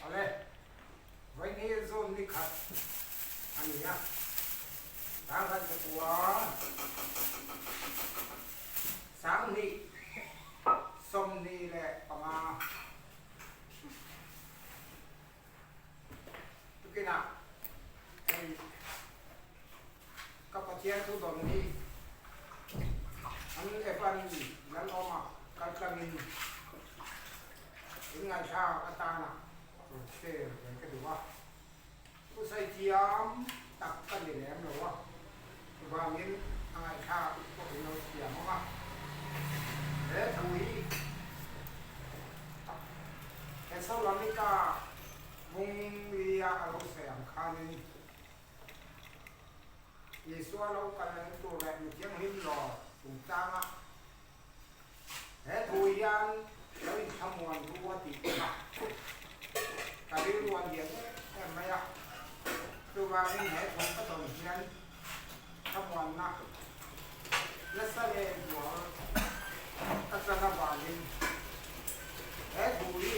Awle, vawiin zawn ni khat a ni a, sangkhat pakua 20 25 tukinah hei ka Pathian thu dawn hi an Evan Lalawma kaltlangin In ngaihthlak atana rawn share ve ka duh a, thusawi thiam tak ka ni lem lo a, chuvangin a ngaihthlak pawh in lo thiam ang a, he thu hi Thesalonika Munglia a lo sawi ang khanin Isua lo kal leh tur leh mi thianghlim lawr chungchanga He thu hian lo inthlamuan ru a tih kha ka rilru a lian em em mai a, chuvangin he thu ka dawn hian thlamuanna nasa leh zual ka chan avangin he thu hi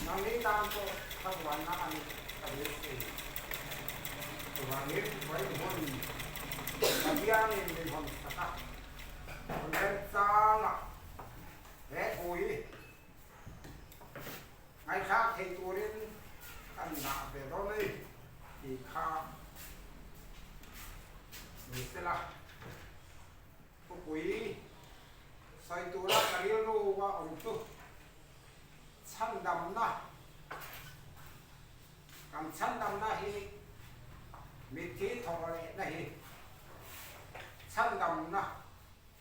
nangni tan pawh thlamuanna a nih ka beisei. Chuvangin vawiin hun Pathianin min hawn sak a. Remchanga he thu hi ngaihthlak thei turin kan dah ve dawn a ni tih kha ni sela. Thupui sawi tura ka rilru a awm chu chhandamna, kan chhandamna hi mitthi thawh lehna hi Chhandamna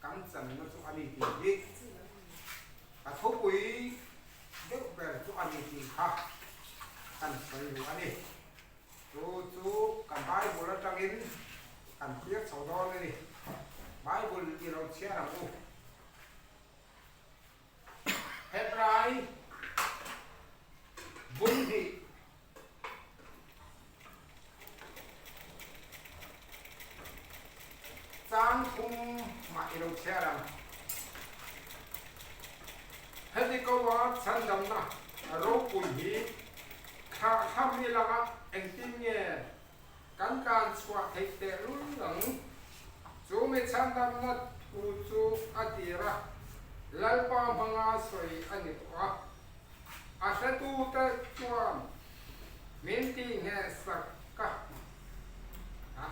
kan channa chu a ni tih hi ka thupui deuh ber chu a ni tih kha kan sawi duh a ni. Chu chu kan Bible atangin kan thlir chho dawn a ni. Bible i lo chhiar ang u. Hebrai bung hnih. Chang thum mah i lo chhiar ang. Heti ko a chhandamna ropui hi thlah tham ila engtin nge kan tlan chhuah theih tehlul ang? Chu mi chhandamna thu chu a tir a, Lalpa hmanga sawi a ni tawh a. A hretute chuan min tih nghehsak ka a.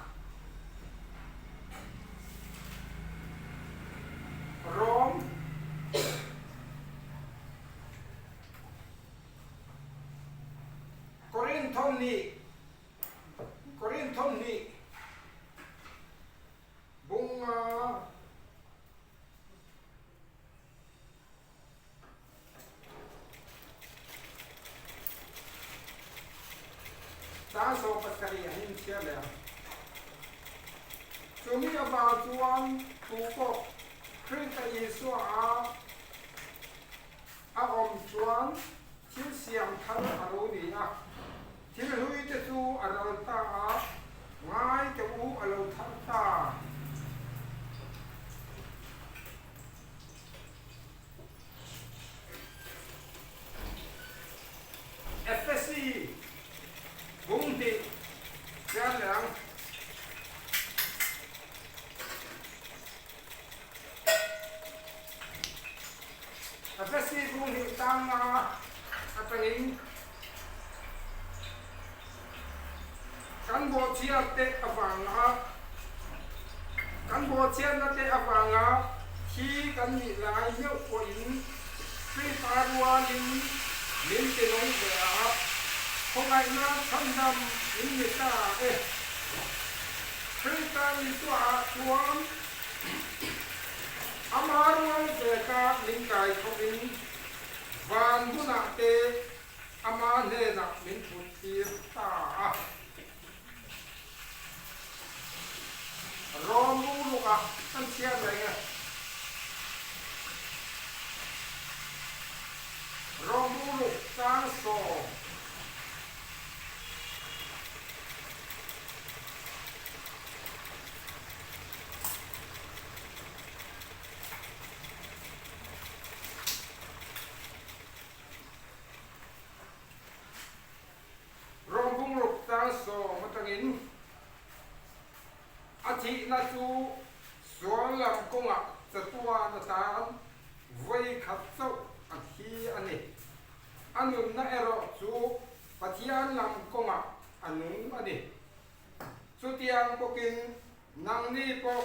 Rom Korinthon nih Korinthon nih bunga Chang 17 ah hin chhiar leh ang. Chumi avang chuan tu pawh Krista Isua a a awm chuan thil siam thar a lo ni a, thil hlui te chu a ral ta a, ngai te u a lo thar ta. Efesi bung hnih chiar leh ang. Efesi bung hnih tanga atangin kan bawhchhiat te avanga kan bawhchhiatna te avanga thi kan nih lai meuh pawhin Krista rualin min ti nung ve a, khawngaihna chhandam in ni ta e. Krista Isuaah chuan ama rual ve ka min kai thawkin van hunah te Ama hnenah min thut tir ta a. Rawm ruluk ah kan chhiar reng e. Rawm ruluk chang sawm. A thihna chu sual lam kawngah chatuan atan vawi khat chauh a thi a ni. A nunna erawh chu Pathian lam kawngah a nung a ni. Chutiang bawkin nangni pawh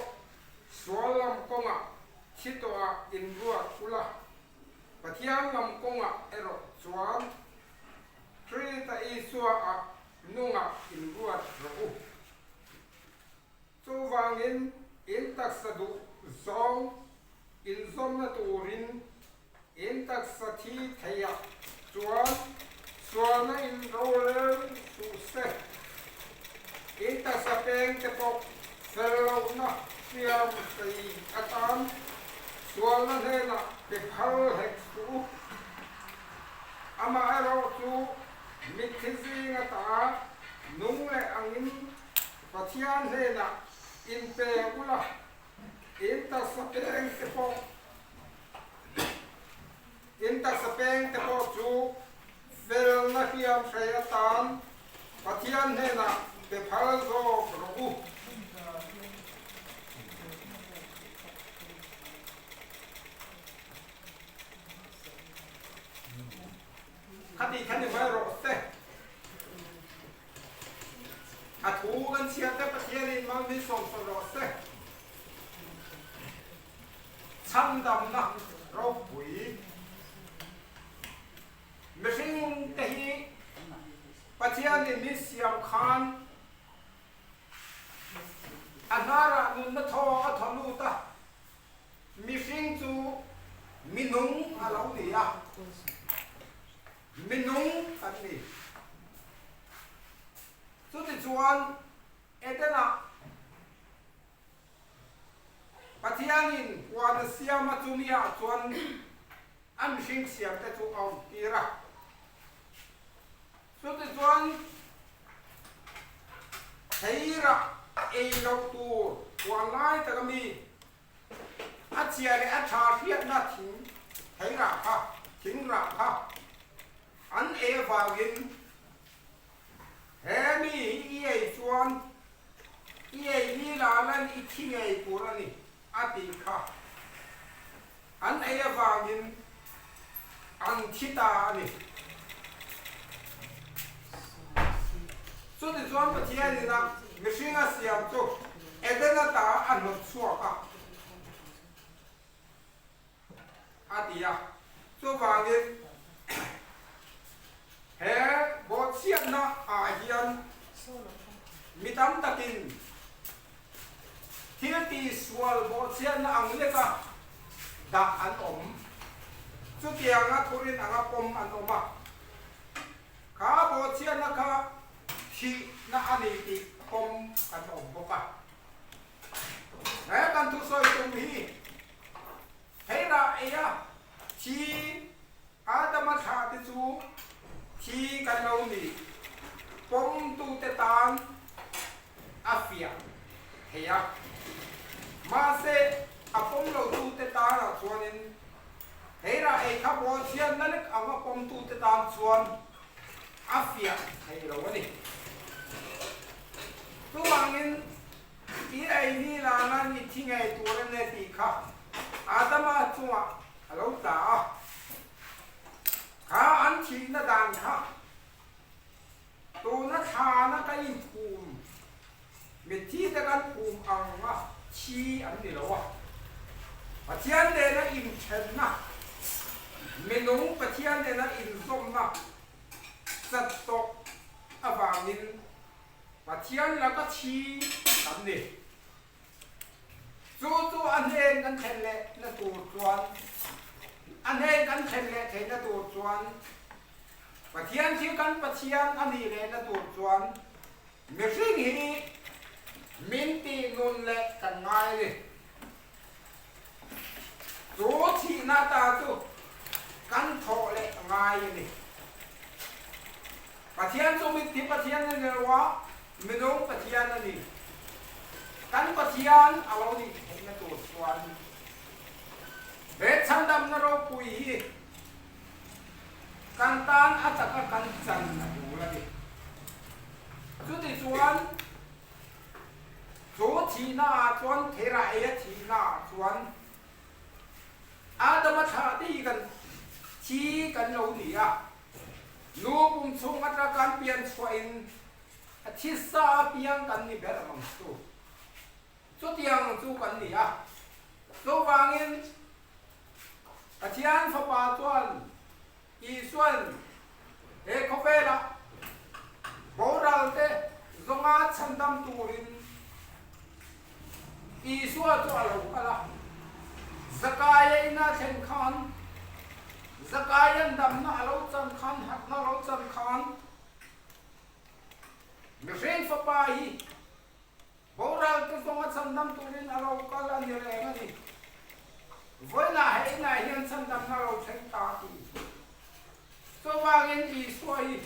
sual lam kawngah thi tawhah inruat ula, Pathian lam kawngah erawh chuan Krista Isua-ah nungah inruat rawh u. Chuvangin in taksa duh zawng inzawmna turin in taksa thi theiah chuan sualna in rorel suh se. In taksa peng te pawh fel lohna hriam hrei atan sualna hnenah pe phal hek suh u. Amaherawhchu mitthi zinga ta nung leh angin Pathian hnenah inpe ula, in taksa peng te pawh in taksa peng te pawh chu felna hriam hrei atan Pathian hnenah pe phal zawk rawh u. Khati khan i mai rawh se. A thu kan chhiar te Pathianin mal min sawm sawn rawh se. Chhandamna ropui mihring te hi Pathianin min siam khan a hnarah nunna thaw a thaw lut a. Mihring chu minung a lo ni a, minung kan ni. Chutichuan Eden-ah Pathianin huan a siam a, chumiah chuan a mihring siamte chu a awmtir a. Chutichuan theirah ei loh tur huan lai taka mi A chhia leh a tha hriatna thing thei rah kha, thing rah kha an ei avangin he mi hi i ei chuan i ei ni la lan i thi ngei tur a ni a tih kha an ei avangin an thi ta a ni. Chutichuan Pathianin a mihring a siam chu Eden ata a hnawt chhuak a, a ti a. Chuvangin he bawhchhiatna ah hian mi tam takin Thil tihsual bawhchhiatna ang leka dah an awm. Chutianga thurin anga pawm an awm a. Kha bawhchhiatna kha thihna a ni tih pawm kan awm bawk a. He kan thusawi tum hi Theirah eia thi Adama thlah te chu thi kan lo ni pawmtute tan a fiah thei a. Mahse, a pawm lotute tanah chuanin heirah ei kha bawlchhiatna lek anga pawmtute tan chuan a fiah thei lo a ni. Chuvangin, i ei ni lana ni thi ngei tur a ne tih kha Adama chungah a lo tla a. Kha an thihna dan kha Tuna thlana ka inphum, mitthi te kan phum ang a, thi an ni lo a. Pathian nena inthenna, minung Pathian nena inzawmna chat tawh avangin Pathian laka thi kan ni. Chu chu a hnen kan thlen leh na tur chuan, a hnen kan thlen leh theihna tur chuan, Pathian khi kan Pathian a nih leh na tur chuan mihring hi min tih nun leh kan ngai a ni. Chu thihna ta chu kan thawh leh ngai a ni. Pathian chu mitthi Pathian a ni lo a, minung Pathian a ni. Kan Pathian a lo nih theihna tur chuan he chhandamna ropui hi Kan tan a taka kan chan a tul a ni. Chutichuan, chu thihna ah chuan theira ei a thihna ah chuan Adama thlah te hi kan thi kan lo ni a, nu pum chhung atanga kan pian chhuah in a thisa apiang kan ni ber ang chu. Chutiang chu kan ni a. Chuvangin Pathian Fapa chuan Isua'n he khawvela boral te zawnga chhandam turin Isua chu a lo kal a. Zakaia ina thlen khan, Zakaia'n damna a lo chan khan, harhna a lo chan khan, Mihring Fapa hi Boral te zawnga chhandam turin a lo kal a ni reng a ni. Vawiinah he inah hian chhandamna lo thleng ta ti. Chuvangin Isua hi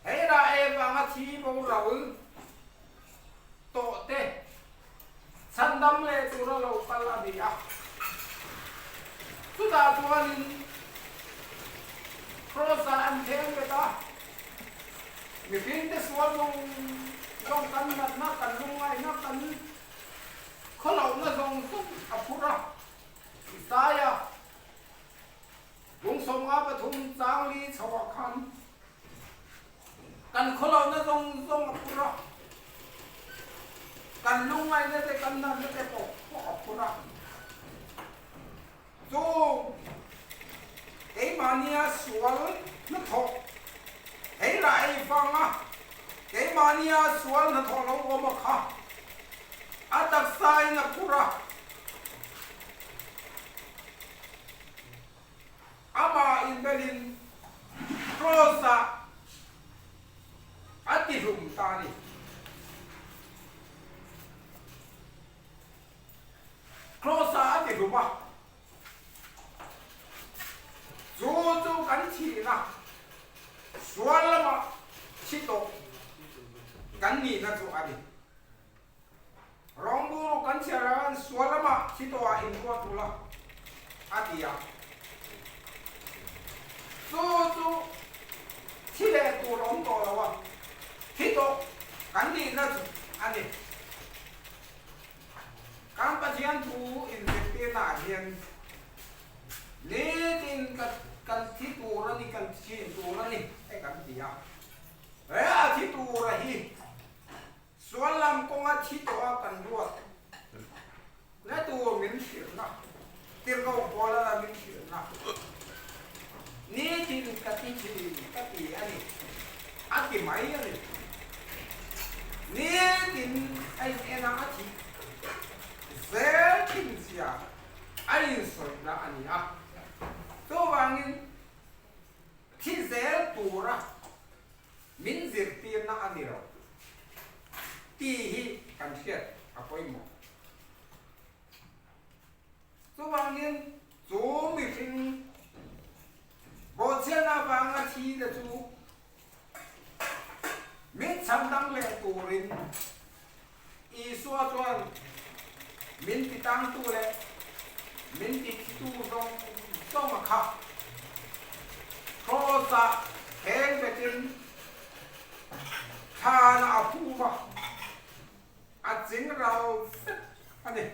hei rah e vanga thi boral tawh te chhandam leh tura lo kal a ni a. Chutah chuanin Kraws-ah an thleng bet a, mihringte sual zawng zawng kan natna, kan lungngaihna, kan khawlohna zawng zawng a phur a. Isaia bung 53 chang li chhoah khan Kan khawlohna zawng zawng a phur a, kan lungngaihna te kan natna te pawh pawh a phur a. Chu keimahnia sual hnathawh hei rah ei vanga keimahnia sual hnathawh lo awm a kha a taksa in a phur a. Amah inbelin Kraws-ah a tihlum ta a ni. Kraws-ah a tihlum a, chu chu kan thihna sual lamah thi tawh kan nihna chu a ni. Rawngburu kan chhiar ah khan sual lamah thi tawhah inruat ula a ti a. Chu chu thi leh tur a awm tawh lo a, thi tawh kan nihna chu a ni. Kan Pathian thu inzirtirna ah hian nitin kan thi tur a ni, kan thi thin tur a ni e kan ti a. He a thi tura hi Sual lam kawnga thi tawha kan ruat na tur min hrilhna, tirhkoh pawl ala min hrilhna, nitin ka ti thin ka ti a ni, a ti mai a ni. Nitin a in en a, a thih zel thin zia a insawihna a ni a. Chuvangin thi zel tura Min zirtirna a ni lo tih hi kan hriat a pawimawh. Chuvangin chu mihring bawhchhiatna avanga thi te chu min chhandam leh turin Isua chuan min ti tangtu leh min ti thitu zawng zawng a kha. Kraws-ah kheng vekin thlanah a phum a, a ching ral vek a ni.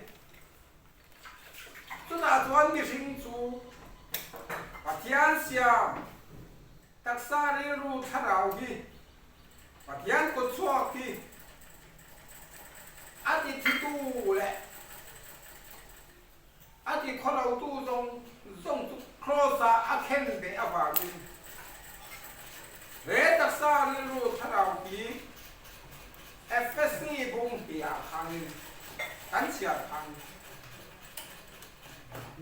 Chutah chuan mihring chu Pathian siam Taksa rilru thlarau hi Pathian kut chhuak hi a ti thitu leh a ti khawlotu zawng zawng chu Kraws-ah a khen ve avangin he taksa rilru thlarau hi Efesi bung hniah khanin kan chhiar khan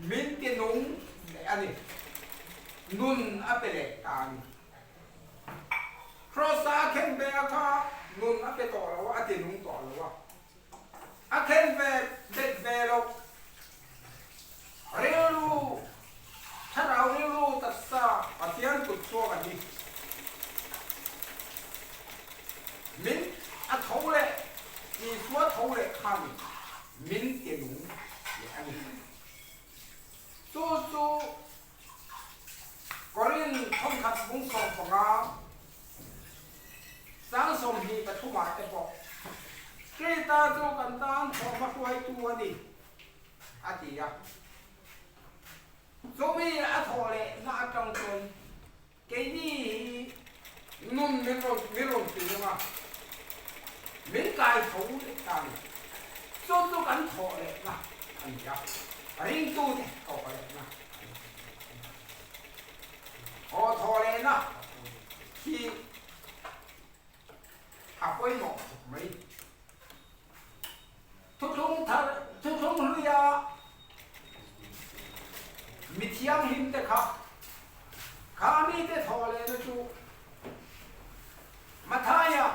Min ti nung leh a ni. Nun a pe leh ta a ni. Kraws-a a khen ve a kha nun a pe tawh lo a, a ti nung tawh lo a. A khen ve bet ve lo. Rilru, thlarau rilru taksa Pathian kut chhuak a ni. Min a tho leh, Isua tho leh kha ni. Min ti nung leh a ni. Chu chu Korin thawmkhat bung 15 sang 23 ah te pawh. Krista chu kan tan thawhhma hruaitu a ni, a ti a. Chumi a thawh lehna atang chuan keini hi nun min rawn min rawn pui ang a, min kai tho leh ta a ni. Chu chu kan thawh lehna a ni a, ringtute thawh lehna a ni. Aw thawh lehna hi a pawimawh khawp mai. Thuthlung thar, thuthlung hluia mi thianghlim te kha, kha mite thawh lehna chu Mathaia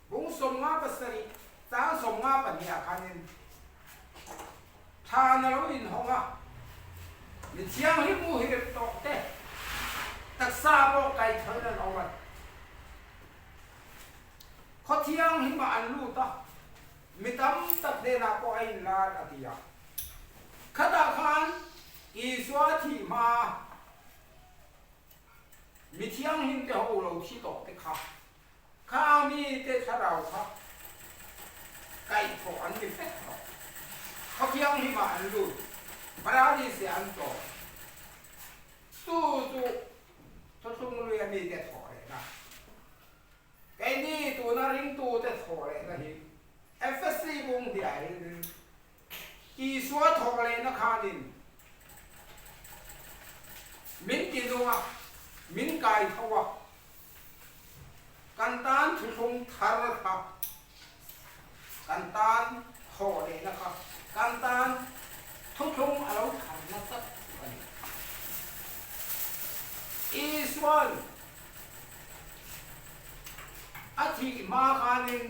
bung 57 chang 52 ah khanin Thlan a lo inhawng a, mi thianghlim muhil tawh te taksa pawh kaihthawin an awm a. Khaw thianghlimah an lut a, mi tam tak hnenah pawh a inlar a ti a. Khatah khan Isua thih hma mi thianghlim te ho lo thi tawh te kha, kha mite thlarau kha kaihthawh an ni vek tawh. Khaw thianghlimah an lut, Paradise an tlawm. Chu chu Thuthlung luia mite thawh lehna. Keini tuna ringtute thawh lehna hi Efesi bung hniah hianin Isua thawh lehna khanin min ti nung a, min kai tho a, kan tan thuthlung thar kha, kan tan thawh lehna kha, kan tan thuthlung a lo tharna tak chu a ni. Isua'n a thih hma khanin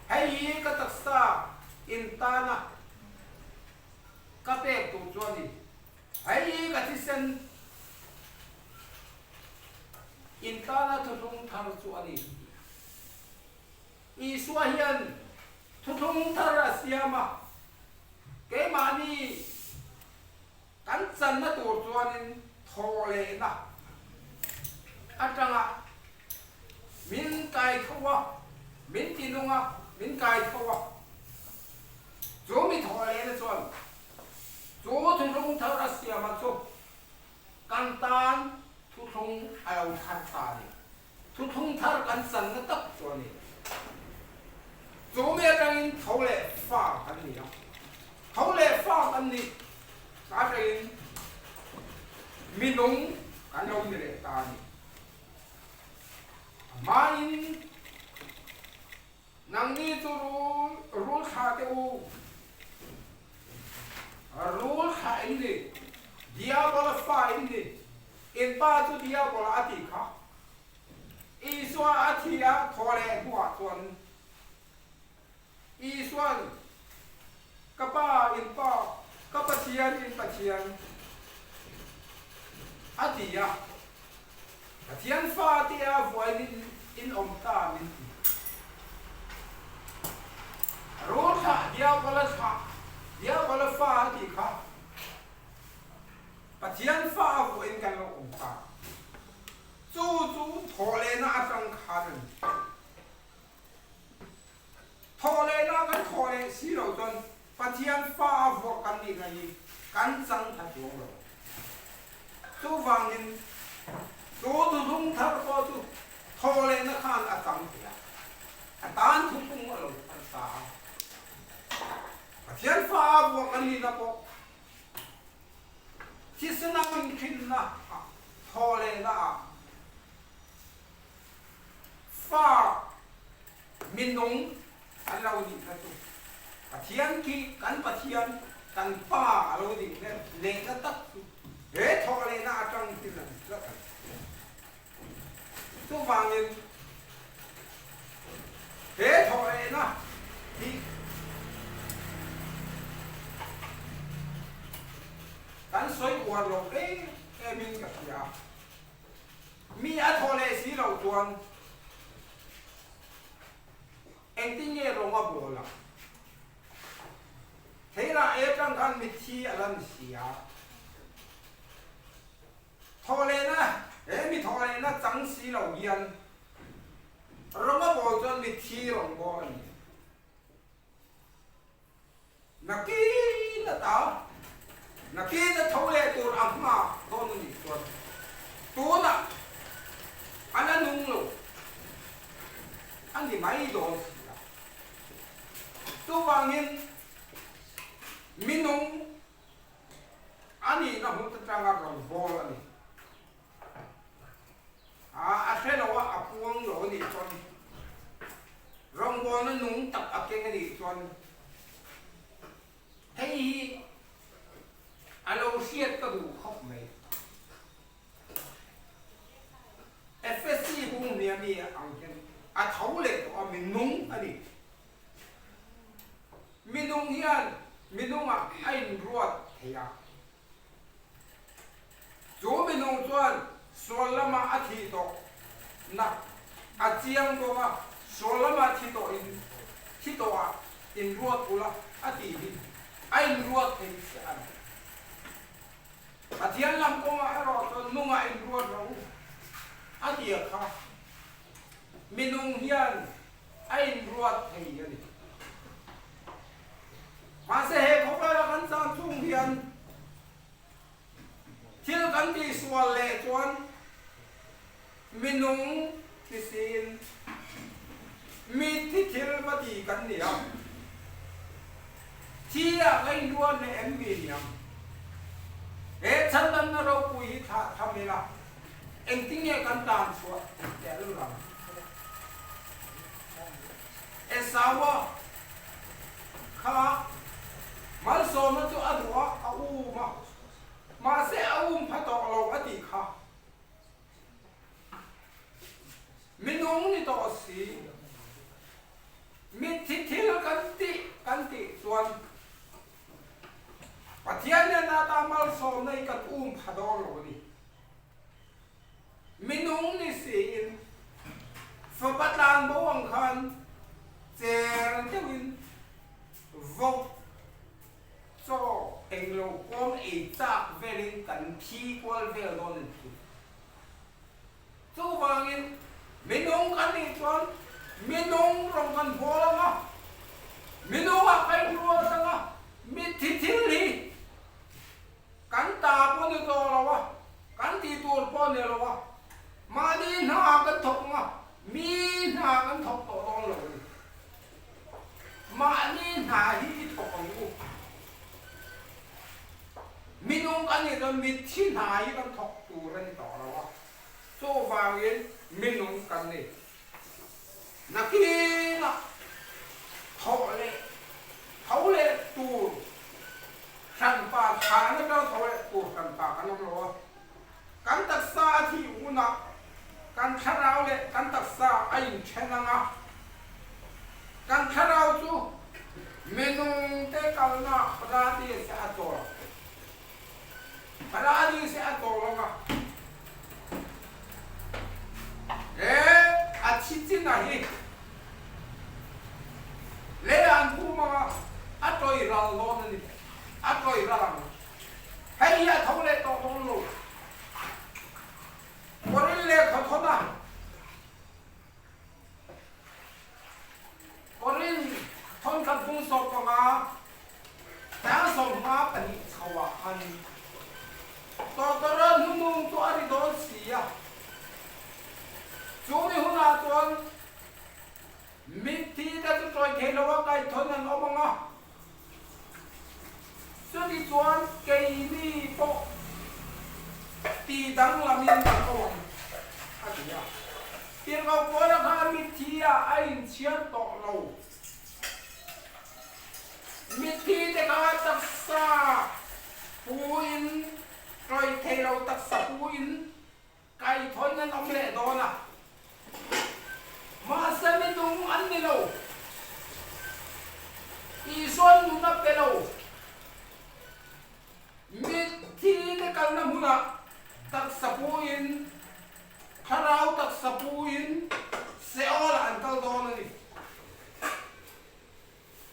hei hi ka taksa intana ka pek tur chu a ni. Hei hi ka thisen intana thuthlung thar chu a ni tih a. Isua hian thuthlung thar a siam a, keimahni Kan channa tur chuanin thaw lehna atanga min kai tho a, min ti nung a, min kai tho a. Chu mi thaw lehna chuan chu thuthlung thar a siama chu kan tan thuthlung a lo thar ta a ni. Thuthlung thar kan channa tak chu a ni. Chu mi atangin tho leh fa kan ni a. Tho leh fa kan nih atangin mi nung kan lo ni leh ta a ni. A hmain nangni chu rul rul thla teh u, rul thla in ni, Diabola fa in ni, in pa chu Diabola a tih kha. Isua a thi a thaw leh hnuah chuan Isua'n, Ka Pa, in Pa, ka Pathian, in Pathian, a ti a. Pathian fa tia vuain in awm ta min ti. Rul thlah Diabola thlah, Diabola fa a tih kha Pathian fa a vuain kan lo awm ta. Chu chu thawhlehna atang khan a ni. Thawhlehna kan thawh leh si lo chuan Pathian fa a vuah kan nihna hi kan chang tha chuang lo. Chuvangin chu thuthlung thar pawh chu thawhlehna khan a chang thei a, a tan thuthlung a lo thar ta a. Pathian fa a vuah kan nihna pawh thisena min hrinna ah thawhlehna ah Fa minung an lo nih kha chu Pathian khi kan Pathian kan Pa a lo nih hmel lehna tak chu he thawh lehna atang thil a ni tlat a ni. Chuvangin he thawh lehna hi kan sawi uar lo em emin ka hria a. Mi a thawh leh si loh chuan engtin nge rawng a bawl ang? Theirah e tang khan mitthi a la ni si a. Thawh lehna, he mi thawh lehna chang si lo hian. Rawng a bawl chuan mitthi rawng bawl a ni. Nakin a ta, nakin a tho leh tur a nghak dawn a nih chuan tunah a la nung lo a ni mai dawn si a. Chuvangin minung a nihna hmun atanga rawn bawl a ni. A a hre lo a, a puang lo a nih chuan rawngbawlna nung tak a keng a nih chuan hei hi a lo hriat ka duh khawp mai. Efesi bung hnia mi ang hian a tho leh tawh a, mi nung a ni. Mi nung hian mi nungah a inruat thei a. Chu minung chuan sual lama a thih tawh na a chiang bawk a, sual lama thi tawh in thi tawh ah inruat ula a tih hi a inruat thei chiah a ni. Pathian lam kawngah erawh chuan nungah inruat ro a ti a kha minung hian a inruat thei a ni. Mahse he khawvela kan chan chung hian thil kan tihsual leh chuan minung thisin mitthi thil va ti kan ni a, thi ah ka inruat leh em mi niang? He chhandanna ropui hi thlah tham ila engtinge kan tan chhuah theih tel ang? Esaua kha malsawmna chu a duh a, a um a, mahse a um pha tawh lo a tih kha. Minung ni tawh si, mitthi thil kan tih kan tih chuan Pathian nen ata malsawmna hi kan um pha dawn lo a ni. Minung ni siin fapa tlan bo ang khan cher deuhin vawk chaw englo kawm ei chak velin kan thi kual vel dawn a ni chu. Chuvangin minung kan nih chuan minung rawng kan bawl ang a, minungah kan inruat ang a, mitthi thil hi Kan ta pawh ni tawh lo a, kan tih tur pawh ni lo a, mahni hna kan thawk ang a, mi hna kan thawk tawh dawn lo a ni. Mahni hna hi i thawk ang u. Minung kan nih chuan mitthi hna hi kan thawk tur a ni tawh lo a, chuvangin minung kan ni. Nakinah thawh leh tho leh tur hranpa thlan atanga tho leh tur hranpa kan awm lo a, kan taksa a thih hunah kan thlarau leh kan taksa a inthen ang a, kan thlarau chu minungte kalna paradise a chawl ang, paradise a chawl ang a. He a thi chin a hi lei ah an phum ang a, a tawih ral dawn a ni, a tawih ral ang. Hei hi a tho leh tawh dawn lo. Korin lehkha thawn a, Korin thawnkhat bung 15, tang 52 chho ah khan Tawtawra hnunung chu a ri dawn si a, chumi hunah chuan mitthi te chu chawi thei lo a kaithawn an awm ang a, chuti chuan keini pawh ti danglamin kan awm ang a ti a. Tirhkoh Paula kha mitthi ah a inchhiar tawh lo. Mitthi te kha taksa puin tawih thei lo taksa puin kaithawn an awm leh dawn a, mahse mi nung an ni lo. Isuan nun a pe lo. Mitthi te kalna hmunah taksa puin, thlarau taksa puin Seol-ah an kal dawn a ni.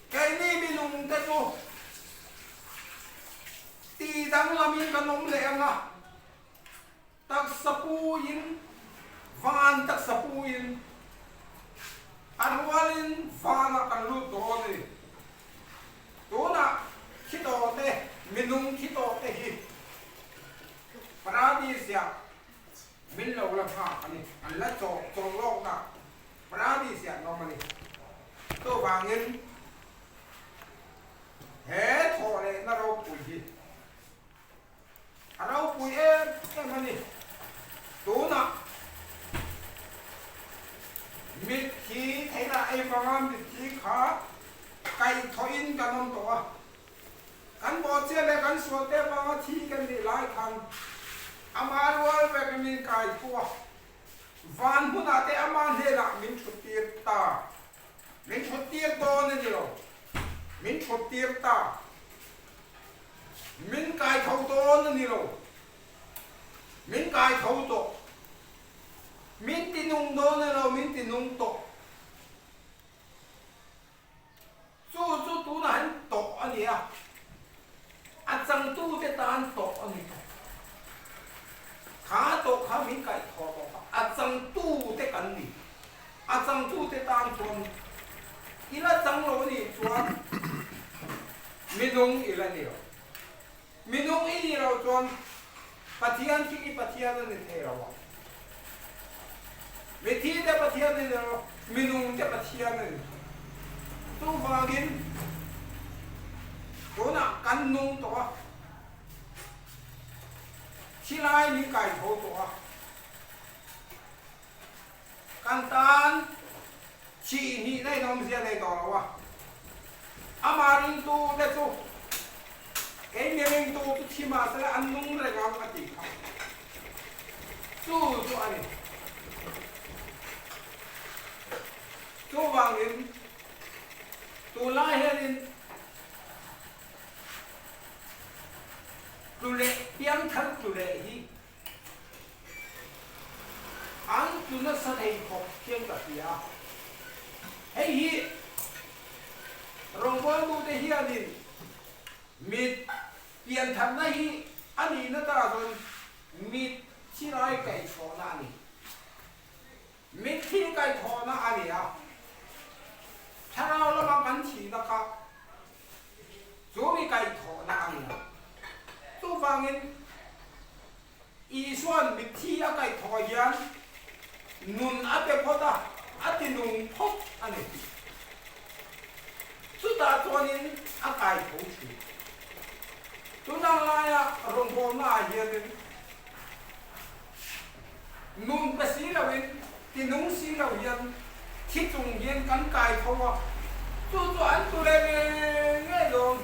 Keini minung te chu ti danglamin kan awm leh ang a, taksa puin, van taksa puin. A rualin vanah kan lut dawn a ni. Tunah thi tawh te, minung thi tawh te hi Paradis-ah min lo la nghak a ni. An la chawh chawlh lawkna Paradis-ah an awm a ni. Chuvangin he thawh lehna ropui hi A ropui em em a ni. Tunah mitthi theihna ei vanga mitthi kha kaihthawhin kan awm tawh a. Kan bawhchhiat leh kan sualte vanga thi kan nih lai khan ama rual vek min kaithu a. Van hmunah te ama hnenah min thuttir ta. Min thuttir dawn a ni lo. Min thuttir ta. Min kai tho dawn a ni lo. Min kai tho tawh. Min ti nung dawn a ni lo, min ti nung tawh. Chu chu tunah hian tawh a ni a, a changtute tan tawh a ni tawh. Kha tawh kha min kaih thaw tawh kha a changtute kan ni. A changtute tan chuan i la chang lo nih chuan minung i la ni lo. Minung i nih loh chuan Pathian khi i Pathian a ni thei lo a. Mithi te Pathian a ni lo, minung te Pathian a ni thung. Chuvangin tunah kan nung tawh a, thilai min kai tho tawh a. Kan tan thih hnihna in awmzia nei tawh lo a, amah ringtu te chu kei mi ringtu chu thi mahse an nung reng ang a tih kha chu chu a ni. Chuvangin tunlai hianin tlu leh piangthar tlu leh hi An tlu nasa thei khawp hian ka hria. Hei hi rawngbawltute hianin mit piantharna hi a nihna ta chuan mit thilai kaihchhawhna a ni. Mit thil kaihthawhna a ni a, thlarau lama kan thihna kha Chu mi kaihthawhna a ni a. Chuvangin, Isua'n mitthi a kaihthawh hian nun a pe phawt a, a ti nung phawt a ni. Chutah chuanin a kaitho thin. Tunang laia rawngbawlnaah hianin nun pe si loin, ti nung si lo hian thi chung hian kan kai tho a, chu chu an tu leh ngei ngei dawn.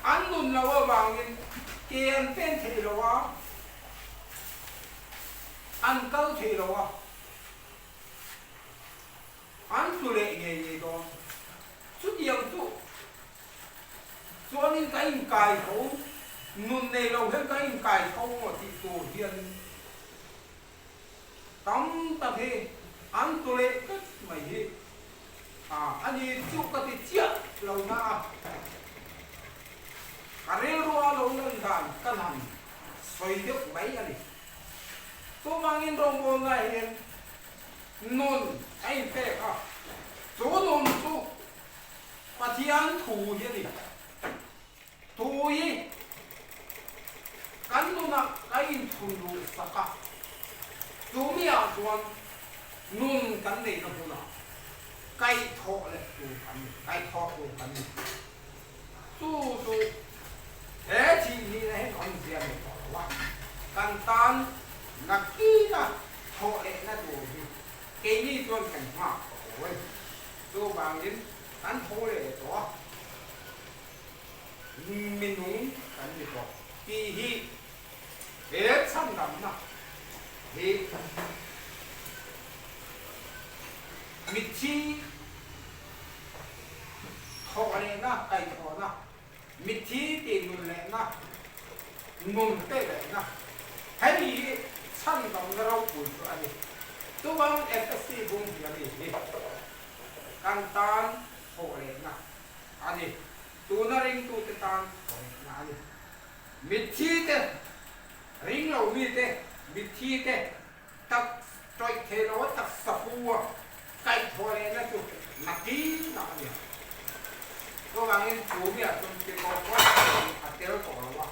An nun lo avangin ke an pen thei lo a, an kal thei lo a, an tlu leh ngei ngei dawn. Chutiang chu Chuanin ka inkai tho, nun nei lo hian ka inkai tho maw tih tur hian tam tak hi an tu leh tlat mai hi a ni chu ka ti chiah lo na a, ka rilrua lo lan dan ka han sawi deuh mai a ni. Chuvangin rawngbawlna hian nun a inpek a, chu nun chu Pathian thu hi a ni. Thu hi kan nunah ka inthun duh sak a, chu miah chuan nun kan neihna hmunah kaihthawh leh tur kan ni, kaihthawh tur kan ni. Chu chu he thih hnihna hian awmzia nei tawh lo a, kan tan nakina thawh lehna tur hi keini chuan kan nghak tawh lo e. Chuvangin kan tho leh tawh a, minung kan ni tawh tih hi he chhandamna hi mitthi thawh lehna, kaihthawhna, mitthi tih nun lehna, nun pek lehna, hei hi chhandamna ropui chu a ni. Chuvangin FSC bung hi a mi hi kan tan thawh lehna a ni. Tuna ringtute tan thawh lehna a ni. Mitthi te, ringlo mite, mitthi te tak tawih thei lo a taksa pu a. Kaihthawh lehna chu nakin ah a ni a. Chuvangin chu miah chuan kekawr pawh a tel tawh lo a.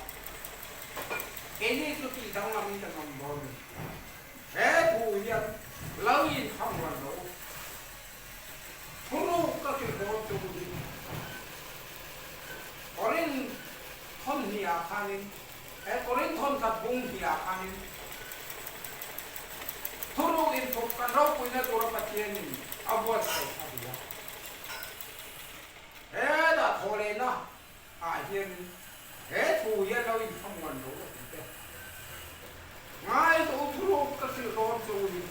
Keini chu tih danglamin kan awm dawn a ni. He thu hian lo inthlang rual lo. Thuruk ka hrilh dawn chu hi Korinth thawn hnih ah khanin he Korinth thawn khat bung hnih ah khanin thuruk inthup kan ropuina tura Pathianin a buatsaih a ti a. Hetah thawhlehna ah hian he thu hian lo inthlamuan lo a ti te. Ngai tawh u thuruk ka hrilh dawn che u hi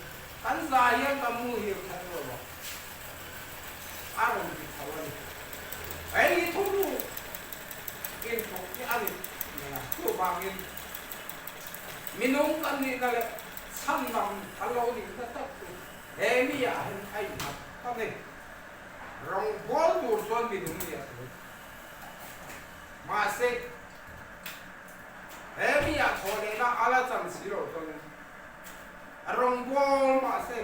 kan za hian ka muhil kher lo a, a rawn ti tho a ni. Hei hi thuruk inthup hi a ni mai a, chuvangin minung kan nihna leh chhandam kan lo nihna tak chu he mi ah hian a innghat a ni. Rawngbâwl tur chuan minung ni a tul. Mahse, he mi ah thawh lehna a la chan si lo chuan rawngbâwl mahse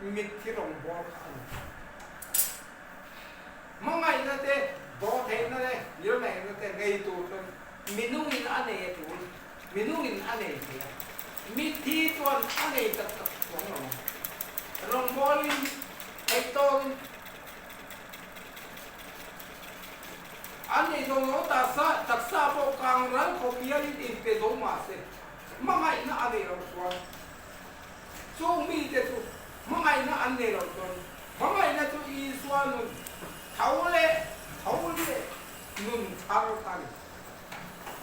mitthi rawngbâwl kha a ni. Hmangaihna te, dawhtheihna te, ngilneihna te nei tur chuan minungin a nei a tul. Minungin a nei thei a, mitthi chuan a nei tak tak chuang lo ang. Rawngbâwlin, theihtâwkin an nei zo lo taksa, taksa pawh kang ral khawp hialin inpe zo mah se, hmangaihna a neih loh chuan chung mite chu hmangaihna an neih loh chuan hmangaihna chu Isua nun tho leh tho leh nun thar kha a ni.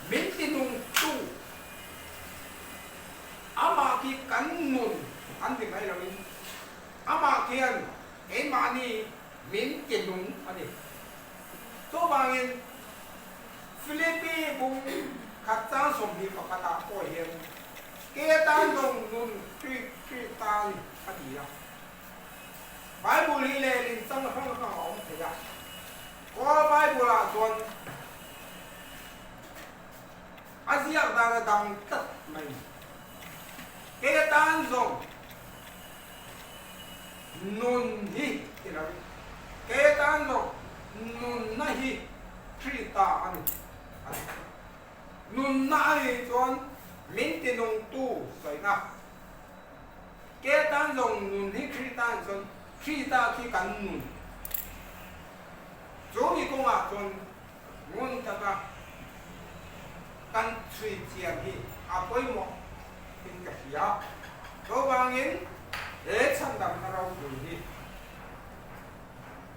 Min ti nungtu amah khi kan nun an ti mai loin amah khian keimahni min ti nung a ni. Chuvangin Philippi bung khat chang 21 ah pawh hian ke tan zawng nun hri hri ta ni a ti a. Bible hi lehlin chang hrang hrang a awm thei a. Kawl Bible ah chuan A ziak dan a dang tlat mai. Kei atan zawng nun hi ti lo in, kei atan zawng nunna hi Krista a ni a ti. Nunna a nih chuan min ti nungtu sawina. Kei atan zawng nun hi Krista a nih chuan Krista khi kan nun. Chu mi kawngah chuan ngun taka kan chhui chian hi a pawimawh in ka hria. Chuvangin he chhandamna ropui hi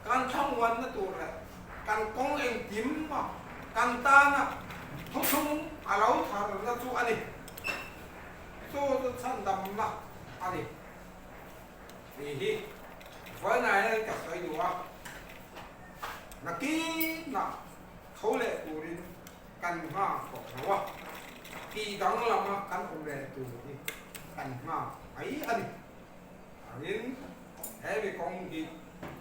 kan thlamuanna tur leh kan kawng engkim a kan tana thuthlung a lo tharna chu a ni. Chu chu chhandamna a ni. Tih hi vawiinah hian ka sawi duh a, nakinah tho leh turin kan nghak tawh lo a, tih danglama kan awm leh tur hi kan nghak mai a ni. Angin he mi kawng hi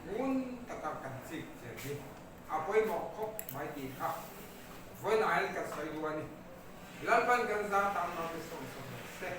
ngun taka kan chik chian hi a pawimawh khawp mai tih kha vawiinah hian ka sawi duh a ni. Lalpan kan za tam ram i sawmsawm lo se.